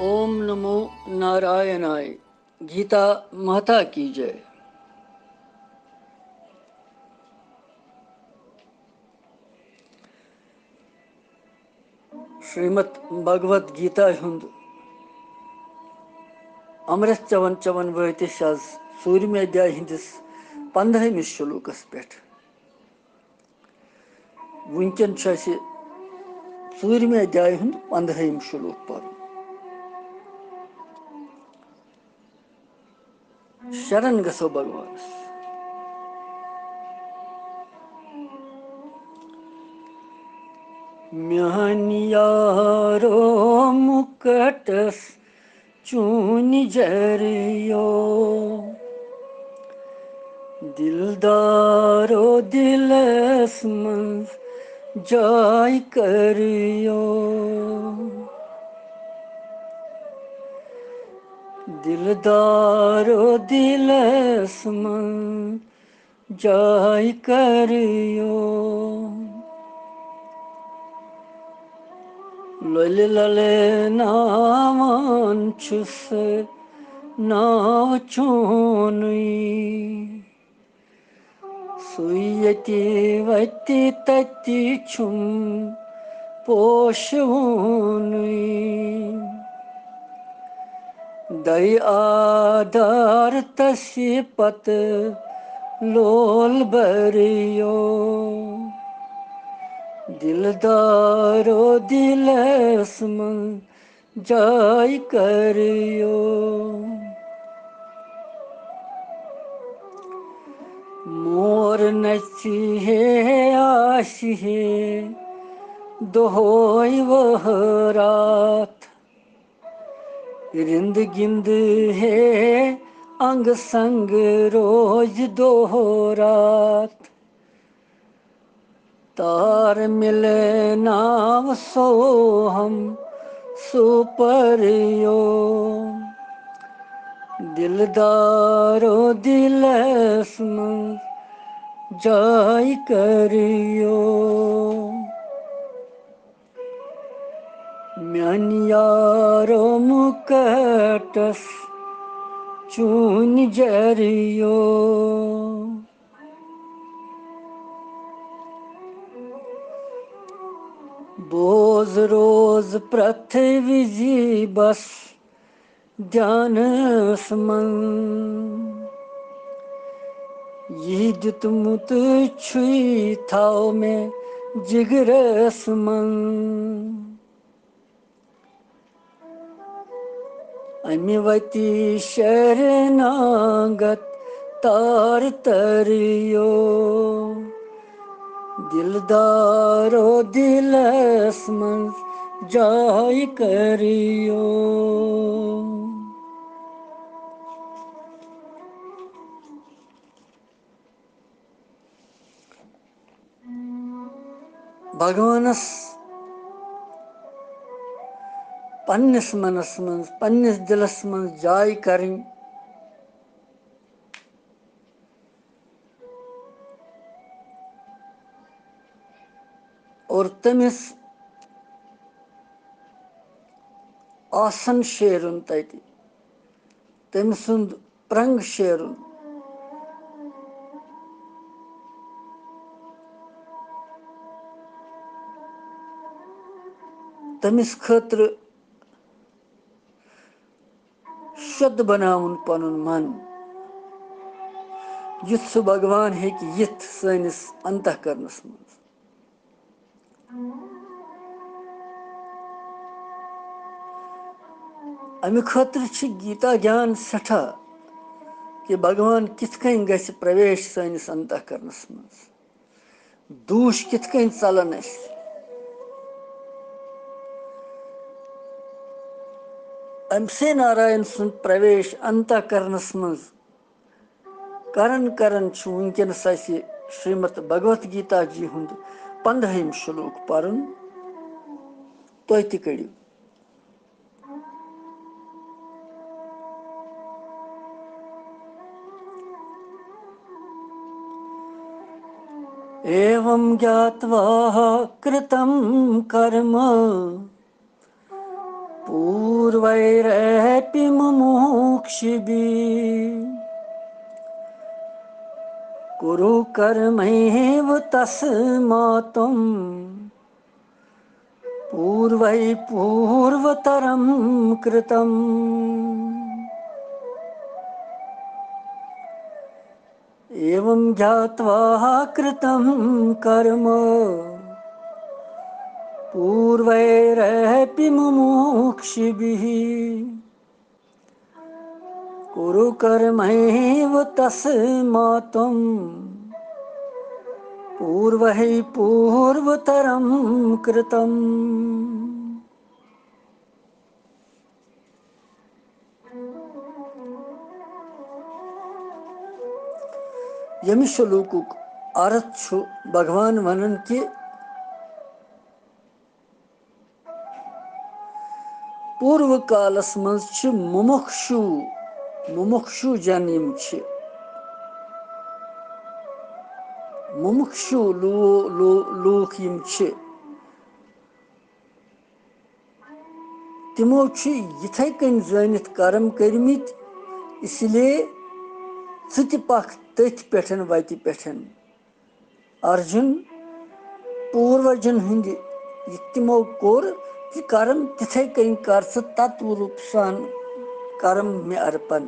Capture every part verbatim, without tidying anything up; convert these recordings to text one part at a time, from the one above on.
ओम नमो नारायणाय। गीता माता की जय। श्रीमद् भगवत गीता ہُنٛد امرت چون چون وٲتۍ أسۍ آز ژوٗرمہِ ادھیایہِ ہٕنٛدِس پندہٲیمِس شلوکس پٮ۪ٹھ۔ وٕنکٮ۪ن چھُ اَسہِ ژوٗرمہِ ادھیایہِ ہُنٛد پندہٲیِم شلوک پرُن۔ شرن گژھو بھگوانس۔ میانہِ یارو مُکٹس چونہِ جریو، دلدارو دلس منٛز جاے کریو۔ دلدارو دلس منٛز جاے کریو۔ لۄلہِ للہٕ ناوان چھُس ناو چونُے۔ سُے ییٚتہِ وَتہِ تَتہِ چھُم پوشوُنُے۔ دَے آدار تَسی پَتہٕ لول بَریو۔ دِلدارو دِلَس منٛز جاے کریو۔ مور نژِ ہے آسہِ ہے دۄہے وہرات، رِند گِند ہے انگ سنگ روزِ دۄہ رات۔ تار مِلناو سوہم سُہ پریو۔ دِلدارو دِلس منٛز جاے کریو۔ میانہِ یارو مُکٹس چونہِ جریو۔ بوز روز پرٛتھ وِزِ بس دھیانس منٛز۔ یہِ دیُتمُت چھُے تھاو مےٚ جگرس منٛز۔ امہِ وتی شرناگت تار تریو۔ دِلدارو دِلس منٛز جاے کریو۔ بھگوانس پننِس منس منٛز، پننِس دِلس منٛز جاے کرٕنۍ اور تٔمِس آسن شیرُن تتہِ، تٔمۍ سُنٛد پرنگ شیرُن۔ تٔمِس خٲطرٕ شُد بناوُن پنُن من، یُتھ سُہ بھگوان ہیٚکہِ یِتھ سٲنِس انتہ کرنس منٛز۔ امہِ خٲطرٕ چھِ گیتا گیان سٮ۪ٹھاہ کہِ بھگوان کِتھ کٔنۍ گژھِ پرویش سٲنِس انتہ کرنس منٛز، دوٗش کِتھ کٔنۍ ژلن اَسہِ۔ أمۍ سے ناراین سُنٛد پرویش انتہ کرنس منٛز کرن کرن چھُ وٕنکیٚنس اَسہِ شریمد بھگوت گیتا جی ہُنٛد پندہٲیِم شلوک پرُن۔ تُہۍ تہِ کٔرِو۔ एवं ज्ञात्वा कृतं कर्म पूर्वैरपि मुमुक्षिभिः। कुरु कर्मैव तस्मात् त्वं पूर्वैः पूर्वतरं कृतम्। एवं ज्ञात्वा कृतं कर्म पूर्वैरपि मुमुक्षिभिः। कुरु कर्मैव तस्मात् त्वं पूर्वैः पूर्वतरं कृतम्। ییٚمہِ شلوکُک ارتھ چھُ بھگوان ونان کہِ پوٗروٕ کالس منٛز چھِ مُمُکشوٗ، مُمُکشوٗ جن یِم چھِ، مُمُکشوٗ لوٗ-، لوٗ-، لوٗکھ یِم چھِ، تِمو چھِ یِتھے کٔنۍ زٲنِتھ کرم کٔرمٕتۍ، اس لیے ژٕ تہِ پکھ تٔتھۍ پٮ۪ٹھ، وتہِ پٮ۪ٹھ۔ ارجُن، پوٗروجن ہٕنٛدِ یہِ تِمو کوٚر، تہِ کرم تِتھے کٔنۍ کر ژٕ تتوٕ روٗپ سان کرم مےٚ ارپن۔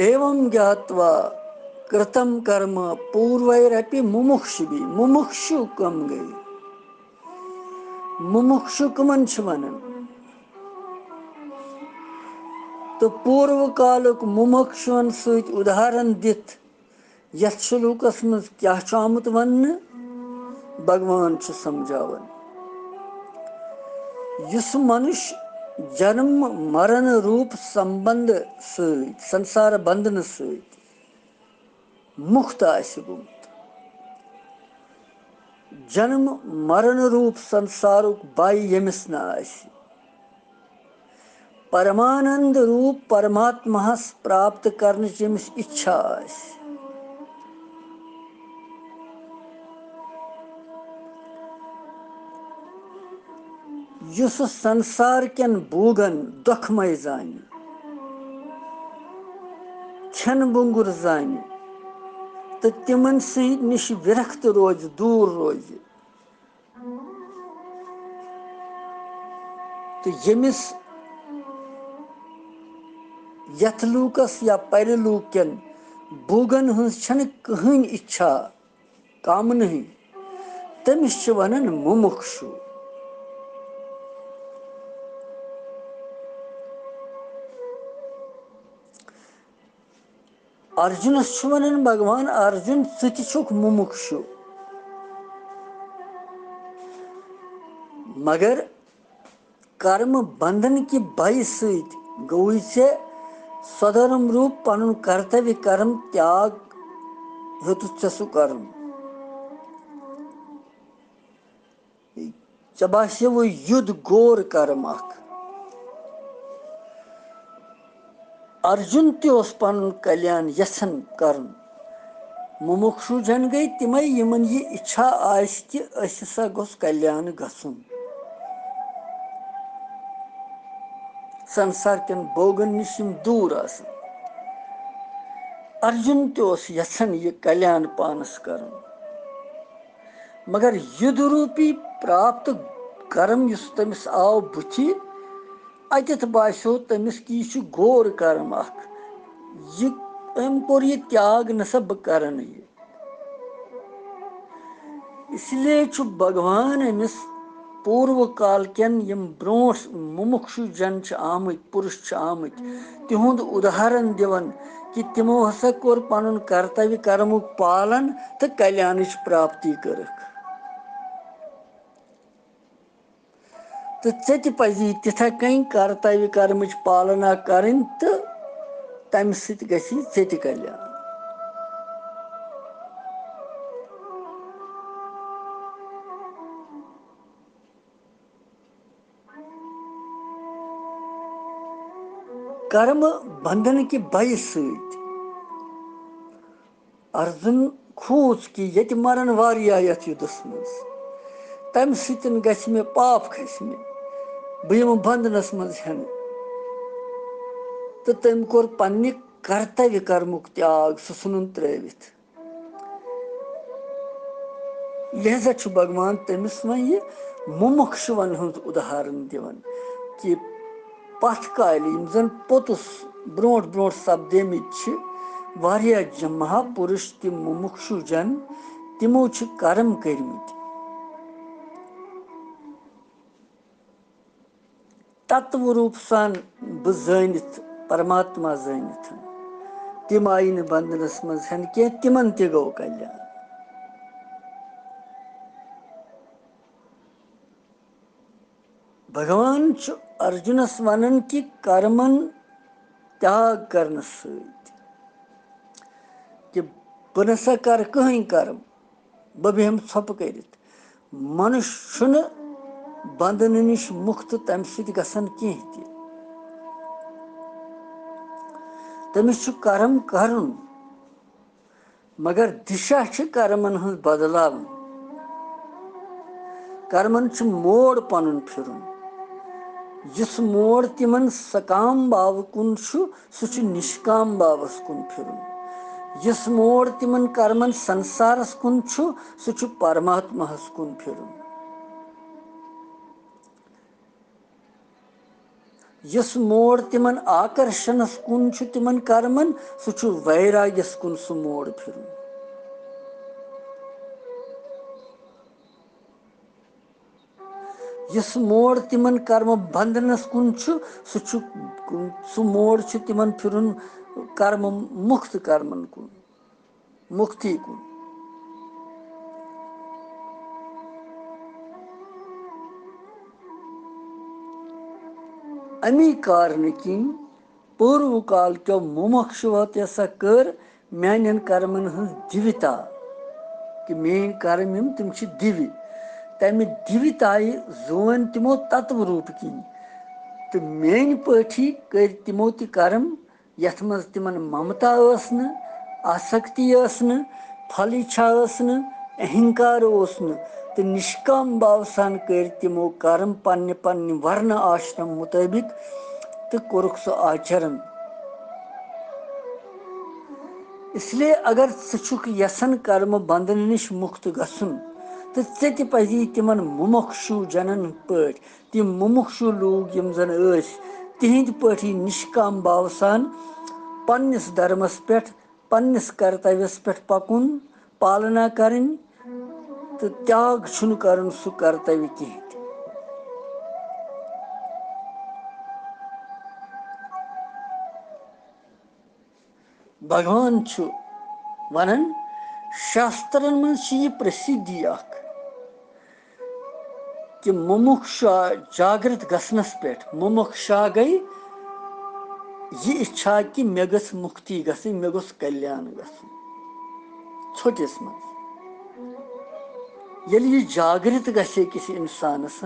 ایوم جاتوا کرتم کرم پورویرپی مموکشبی۔ مموکشو کم گٔے؟ مموکشو کمن چھِ ونان؟ تہٕ پوٗروٕ کالُک مموکشون سۭتۍ اُداہرن دِتھ یتھ شلوکس منٛز کیٛاہ چھُ آمُت وننہٕ؟ بھگوان چھُ سمجھاوان، یُس منُش جنم مرن روٗپ سمبند سۭتۍ، سنسار بندنہٕ سۭتۍ مُکت آسہِ گوٚمُت، جنم مرن روٗپ سنسارُک بھے ییٚمِس نہٕ آسہِ، پرمانند روٗپ پرماتماہس پراپت کرنٕچ ییٚمِس اِچھا آسہِ، یُس سنسار کٮ۪ن بوگن دۄکھٕ مے زانہِ، کھٮ۪ن بونگُر زانہِ تہٕ تِمن سۭتۍ نِش وِرکت روزِ، دوٗر روزِ، تہٕ ییٚمِس یتھ لوٗکس یا پرِ لوٗک کٮ۪ن بوگن ہٕنٛز چھنہٕ کٕہٕنۍ اِچھا، کامنہٕ ہٕنٛدۍ، تٔمِس چھِ ونان مُمُکشوٗ۔ ارجُنس چھُ ونان بھگوان، ارجُن، ژٕ تہِ چھُکھ مُمُکشوٗ، مگر کرم بندھن کہِ بھیہِ سۭتۍ گوٚوُے ژےٚ سودھرم روٗپ پنُن کرتویہ کرم تیاگ، ہیوٚتُتھ ژےٚ سُہ کرُن۔ ژےٚ باسیوُے یُدھ گور کرم اکھ۔ ارجُن تہِ اوس پنُن کلیان یژھان کرُن۔ مُمُکشوٗ جن گٔے تِمے، یِمن یہِ اِچھا آسہِ کہِ أسۍ ہسا گوٚژھ کلیان گژھُن، سنسار کٮ۪ن بوگن نِش یِم دوٗر آسن۔ ارجُن تہِ اوس یژھان یہِ کلیان پانس کرُن، مگر یُدھ روٗپی پراپت کرم یُس تٔمِس آو بُتھِ، اتٮ۪تھ باسیو تٔمِس کہِ یہِ چھُ گور کرم اکھ، یہِ، أمۍ کوٚر یہِ تیاگ، نہ سا بہٕ کرٕ نہٕ یہِ۔ اس لیے چھُ بھگوان أمِس پوٗروٕ کال کٮ۪ن یِم برونٛٹھ مُمُکشوٗ جن چھِ آمٕتۍ، پُرُش چھِ آمٕتۍ، تِہُنٛد اُداہرن دِوان کہِ تِمو ہسا کوٚر پنُن کرتویہ کرمُک پالن تہٕ کلیانٕچ پراپتی کٔرٕکھ۔ تہٕ ژےٚ تہِ پزی تِتھے کٔنۍ کرتویہ کرمٕچ پالنا کرٕنۍ تہٕ تمہِ سۭتۍ گژھی ژےٚ تہِ کلیان۔ کرمہٕ بندھن کہِ بیہِ سۭتۍ ارجُن کھوٗژ کہِ ییٚتہِ مرن واریاہ یتھ یُدھس منٛز، تمہِ سۭتۍ گژھِ مےٚ پاپ، کھسہِ مےٚ، بہٕ یِمہٕ بندھنس منٛز ہٮ۪نہٕ۔ تہٕ تٔمۍ کوٚر پننہِ کرتویہ کرمُک تیاگ، سُہ ژھُنُن ترٲوِتھ۔ لہذا چھُ بھگوان تٔمِس وۄنۍ یہِ مُمُکشوَن ہُنٛد اُداہرن دِوان کہِ پتھ کالہِ یِم زن پوٚتُس برونٛٹھ برونٛٹھ سپدیمٕتۍ چھِ، واریاہ ج-، مہاپُرُش تِم مُمُکشوٗ جن، تِمو چھِ کرم کٔرمٕتۍ۔ تتوٕ روٗپ سان بہٕ زٲنِتھ، پرماتما زٲنِتھ، تِم آیہِ نہٕ بندنس منٛز ہٮ۪نہٕ کینٛہہ، تِمن تہِ گوٚو کلیان۔ بھگوان چھُ ارجُنس ونان کہِ کرمن تیاگ کرنہٕ سۭتۍ کہِ بہٕ نسا کرٕ کٕہٕنۍ کرم، بہٕ بیٚہمہٕ ژھۄپہٕ کٔرِتھ۔ منُش چھُنہٕ بندنہٕ نِش مُکت تمہِ سۭتۍ گژھان کینٛہہ تہِ۔ تٔمِس چھُ کرم کرُن، مگر دِشا چھِ کرمن ہٕنٛز بدلاوٕنۍ۔ کرمن چھُ موڑ پنُن پھِرُن۔ یُس موڑ تِمن سکام باوٕ کُن چھُ، سُہ چھُ نِشکام باوس کُن پھِرُن۔ یُس موڑ تِمن کرمن سنسارس کُن چھُ، سُہ چھُ پرماتماہس کُن پھِرُن۔ یُس موڑ تِمن آکرشنس کُن چھُ تِمن کرمن، سُہ چھُ ویراگیس کُن سُہ موڑ پھِرُن۔ یُس موڑ تِمن کرمہٕ بندنس کُن چھُ، سُہ چھُ، سُہ موڑ چھُ تِمن پھِرُن کرمہٕ مُکت کرمن کُن، مُکتی کُن۔ امی کارنہٕ کِنۍ پوٗروٕ کال کیو مُمُکشوو تہِ ہسا کٔر میانٮ۪ن کرمن ہٕنٛز دیوتا، کہِ میٲنۍ کرم یِم تِم چھِ دیوِ۔ تمہِ دیوتایہِ زون تِمو تتو روٗپ کِنۍ، تہٕ میٲنۍ پٲٹھی کٔرۍ تِمو تہِ کرم، یتھ منٛز تِمن ممتا ٲس نہٕ، آسکتی ٲس نہٕ، پھل اِچھا ٲس نہٕ، اہنکار اوس نہٕ، تہٕ نشکام باو سان کٔرۍ تِمو کرم پننہِ پننہِ ورنہٕ آشرم مُطٲبِق تہٕ کوٚرُکھ سُہ آچرن۔ اس لیے اگر ژٕ چھُکھ یژھان کرمہٕ بندن نِش مُکت گژھُن، تہٕ ژےٚ تہِ پزی تِمن مُمُکشوٗ جنن پٲٹھۍ، تِم مُمُکشوٗ لوٗکھ یِم زن ٲسۍ، تِہنٛدۍ پٲٹھی نِشکام باو سان پننِس دھرمس پٮ۪ٹھ، پننِس کرتویس پٮ۪ٹھ پکُن، پالنا کرٕنۍ، تہٕ تیاگ چھُنہٕ کرُن سُہ کرتویہ کِہیٖنۍ تہِ۔ بھگوان چھُ ونان، شاسترن منٛز چھِ یہِ پرسِدھی اکھ کہِ مُمُکشا جاگرت گژھنس پٮ۪ٹھ، مُمُکشا گٔے یہِ اِچھا کہِ مےٚ گٔژھ مُکتی گژھٕنۍ، مےٚ گوٚژھ کلیان گژھُن۔ ژھوٚٹِس منٛز ییٚلہِ یہِ جاگرت گژھِ أکِس انسانس،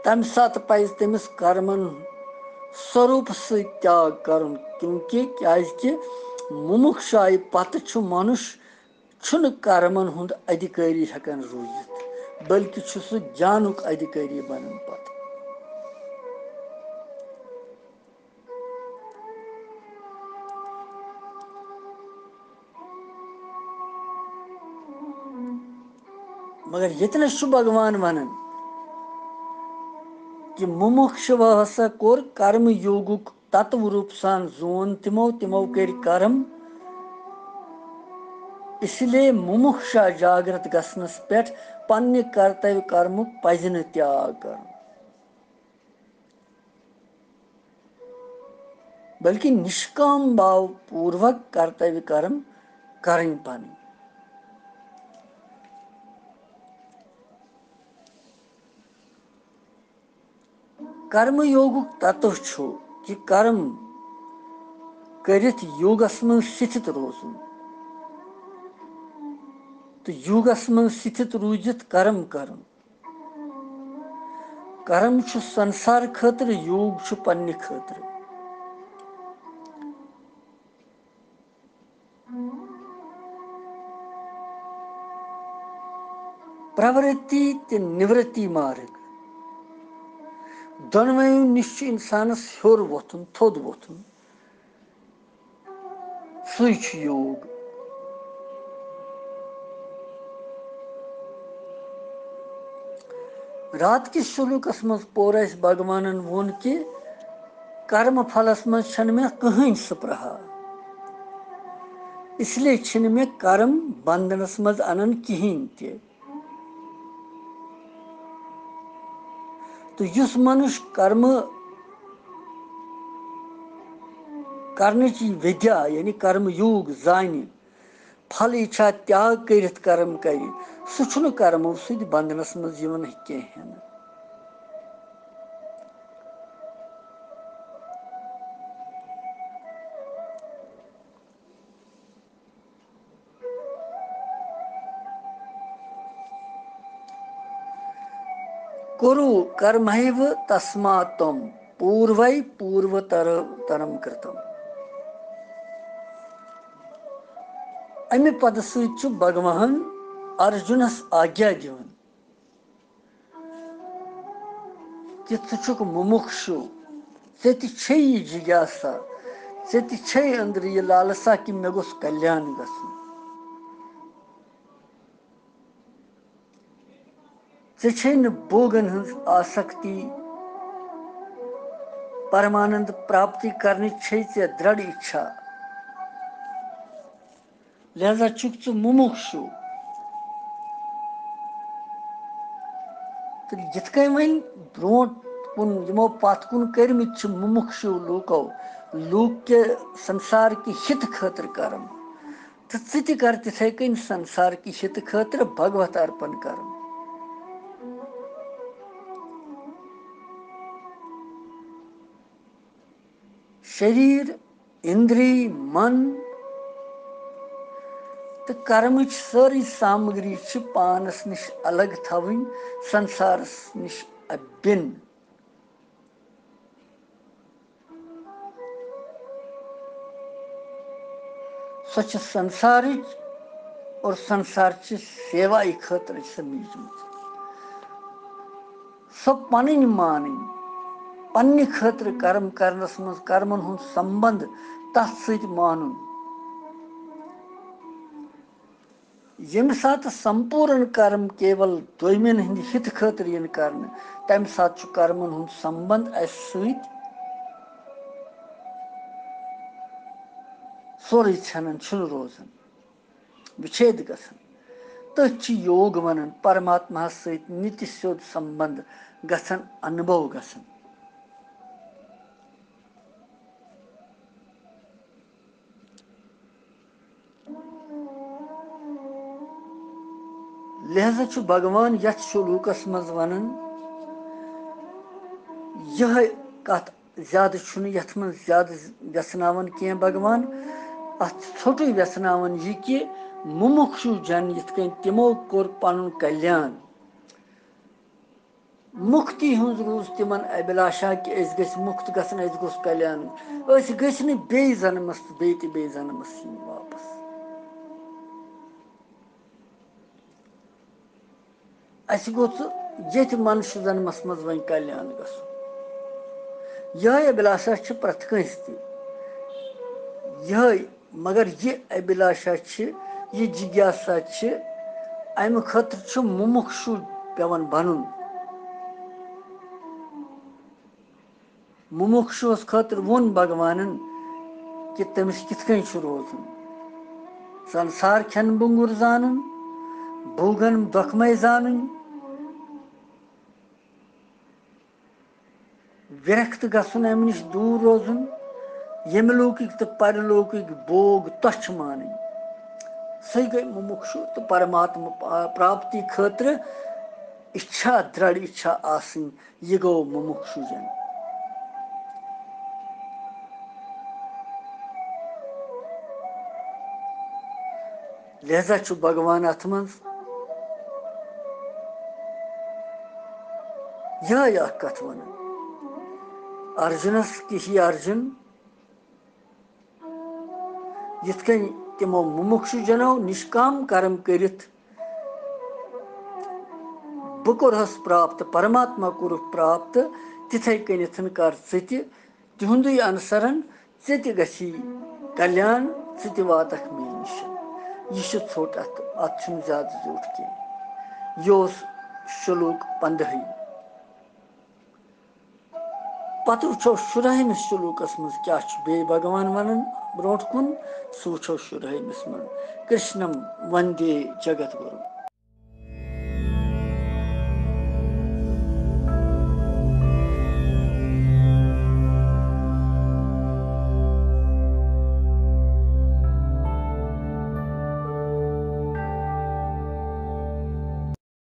تمہِ ساتہٕ پزِ تٔمِس کرمن سوروٗپہٕ سۭتۍ تیاگ کرُن، کیونکہ، کیازِ کہِ مُمُکشایہِ پتہٕ چھُ منُش چھُنہٕ کرمن ہُنٛد ادھیکاری ہٮ۪کان روٗزِتھ، بلکہِ چھُ سُہ گیانُک ادھیکاری بنان پتہٕ۔ مگر ییٚتنس چھُ بھگوان ونان کہِ مُمُکشو ہسا کوٚر کرم یوگُک تتو روٗپ سان زون تِمو، تِمو کٔرۍ کرم۔ اس لیے مُمُکشا جاگرت گژھنس پٮ۪ٹھ پننہِ کرتویہ کرمُک پزِ نہٕ تیاگ کرُن، بلکہ نشکام باو پوروک کرتویہ کرم کرٕنۍ پنٕنۍ۔ کرم یوگُک تتو چھُ کہِ کرم کٔرِتھ یوگس منٛز سِتھِت روزُن تہٕ یوگس منٛز سِتھِت روٗزِتھ کرم کرُن۔ کرم چھُ سنسار خٲطرٕ، یوگ چھُ پننہِ خٲطرٕ۔ پرورتی تہٕ نورتی مارگ، دۄنوَیو نِش چھُ اِنسانَس ہیوٚر وۄتھُن، تھوٚد وۄتھُن۔ سُے چھُ یوگ۔ رات کِس شلوکس منٛز پوٚر اَسہِ، بھگوانن ووٚن کہِ کرم پھلس منٛز چھنہٕ مےٚ کٕہٕنۍ سپرہا، اس لیے چھِنہٕ مےٚ کرم بندنس منٛز انان کِہینۍ تہِ۔ تہٕ یُس منُش کرمہٕ کرنٕچ یہِ ودیا، یعنی کرم یوگ زانہِ، پھل اِچھا تیاگ کٔرِتھ کرم کرِ، سُہ چھُنہٕ کرمو سۭتۍ بندنس منٛز یِوان کینٛہہ۔ کورو کرمہیو تسماتم پوروے پوروتر ترم کرتم۔ امہِ پدٕ سۭتۍ چھُ بھگوان ارجُنس آگیا دِوان کہِ ژٕ چھُکھ مُمُکشوٗ، ژےٚ تہِ چھے یہِ جِگیاسا، ژےٚ تہِ چھے أنٛدرٕ یہِ لالسا کہِ مےٚ گوٚژھ کلیان گژھُن۔ ژےٚ چھے نہٕ بوگن ہٕنٛز آسکتی، پرمانند پراپتی کرنٕچ چھے ژےٚ درڑ اِچھا۔ لہذا چھُکھ ژٕ مُمُکشوٗ۔ تہٕ یِتھ کٔنۍ وۄنۍ برونٛٹھ کُن یِمو پتھ کُن کٔرمٕتۍ چھِ مُمُکشوٗ لوٗکو، لوٗکھ کہِ سنسار کہِ ہِتہٕ خٲطرٕ کرم، تہٕ ژٕ تہِ کر تِتھے کٔنۍ سنسار کہِ ہِتہٕ خٲطرٕ بھگوت ارپن کرم۔ شریٖر، اِندری، من تہٕ کرمٕچ سٲرٕے سامگری چھِ پانس نِش الگ تھاوٕنۍ، سنسارس نِش اَبِن۔ سۄ چھِ سنسارٕچ اور سنسارچہِ سیوایہِ خٲطرٕ چھِ سۄ میٖجمٕژ۔ سۄ پنٕنۍ مانٕنۍ، پننہِ خٲطرٕ کرم کرنس منٛز کرمن ہُنٛد سمبند تتھ سۭتۍ مانُن۔ ییٚمہِ ساتہٕ سمپوٗرن کرم کیول دویمٮ۪ن ہٕنٛدِ ہِتہٕ خٲطرٕ یِن کرنہٕ، تمہِ ساتہٕ چھُ کرمن ہُنٛد سمبند اسہِ سۭتۍ سورُے ژھٮ۪نان، چھُنہٕ روزان، وِچھید گژھان۔ تٔتھۍ چھِ یوگ ونان، پرماتماہس سۭتۍ نِتہِ سیوٚد سمبند گژھان، انبو گژھان۔ لہذا چھُ بھگوان یتھ شلوکس منٛز ونان، یہے کتھ زیادٕ چھُنہٕ یتھ منٛز زیادٕ ویژھناوان کینٛہہ بھگوان، اتھ چھُ ژھوٚٹُے ویژھناوان یہِ کہِ مُمُکشوٗ جن یِتھ کٔنۍ تِمو کوٚر پنُن کلیان۔ مُکتی ہٕنٛز روٗز تِمن ابھلاشا کہِ أسۍ گٔژھۍ مُکت گژھٕنۍ، اَسہِ گوٚژھ کلیان۔ أسۍ گٔژھۍ نہٕ بیٚیہِ زنمس تہٕ بیٚیہِ تہِ بیٚیہِ زنمس یِنۍ واپس۔ اَسہِ گوٚژھ ییٚتھۍ منشہٕ زنمس منٛز وۄنۍ کلیان گژھُن۔ یِہوٚے ابھلاشا چھِ پرٛٮ۪تھ کٲنٛسہِ تہِ۔ یِہوٚے مگر یہِ ابھلاشا چھِ، یہِ جِگیاسا چھِ، اَمہِ خٲطرٕ چھُ مُمُکشوٗ پٮ۪وان بَنُن۔ مُمُکشوٗہَس خٲطرٕ ووٚن بھگوانَن کہِ تٔمِس کِتھ کٔنۍ چھُ روزُن۔ سنسار کھٮ۪ن بُنگُر زانُن، بوگن دۄکھمَے زانٕنۍ، وِرکت گژھُن، امہِ نِش دوٗر روزُن، ییٚمہِ لوکٕکۍ تہٕ پرلوکٕکۍ بوگ تۄہہِ چھِ مانٕنۍ۔ سُے گٔے مُمُکشوٗ تہٕ پرماتما پا-، پراپتی خٲطرٕ اِچھا، درڑ اِچھا آسٕنۍ، یہِ گوٚو مُمُکشوٗ جن۔ لہذا چھُ بھگوان اتھ منٛز یِہے اکھ کتھ ونان ارجُنس کہِ، ہے ارجُن، یِتھ کٔنۍ تِمو مُمُکشوٗ جنو نشکام کرم کٔرِتھ بہٕ کوٚرہس پراپت، پرماتما کوٚرُکھ پراپت، تِتھے کٔنٮ۪تھ کر ژٕ تہِ تِہُنٛدُے انسرن، ژےٚ تہِ گژھی کلیان، ژٕ تہِ واتکھ مےٚ نِش۔ یہِ چھُ ژھوٚٹ اتھ، اتھ چھُنہٕ زیادٕ زیوٗٹھ کینٛہہ۔ یہِ اوس شلوک پندہٕے۔ پتہٕ وٕچھو شُراہمِس شلوکس منٛز کیٛاہ چھُ بیٚیہِ بھگوان ونان برونٛٹھ کُن، سُہ وٕچھو شُراہمِس منٛز۔ کرشنم وندے جگت گُرو۔